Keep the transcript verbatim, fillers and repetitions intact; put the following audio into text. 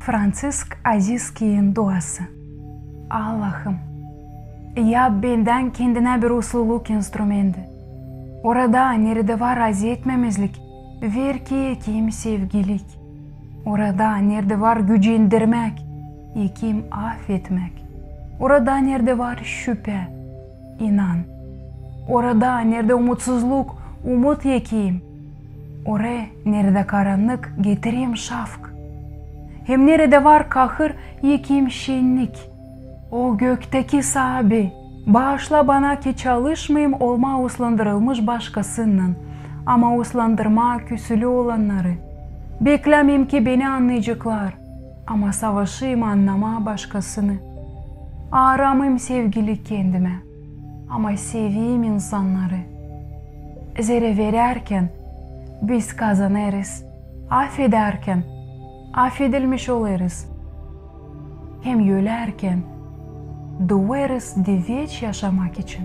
Franţisk Aziskiyin duası. Allahım, yap bendän Kendinä bir usluluk instrumendi. Orada, neredä var azetmemezlik, ver ki ekeyim sevgilik. Orada, neredä var gücendirmäk, ekeyim afetmäk. Orada, neredä var şüpä, inan. Orada, neredä umutsuzluk, umut ekeyim. Orayı, neredä karannık, getireyim şafk. Hem neredä var kahır, ekeyim şennik. O göktäki Saabi, baaşla bana ki çalışmayım olmaa uslandırılmış başkasınnan, ama uslandırmaa küsülü olannarı. Beklämeyim ki beni annayaceklar, ama savaşayım annamaa başkasını. Aaramayım sevgilik kendimä, ama seveyim insannarı. Zerä verärkän biz kazanêrız, afedärkän afedilmiş olêrız. Hem ölärkän duêrız diveç yaşamak için.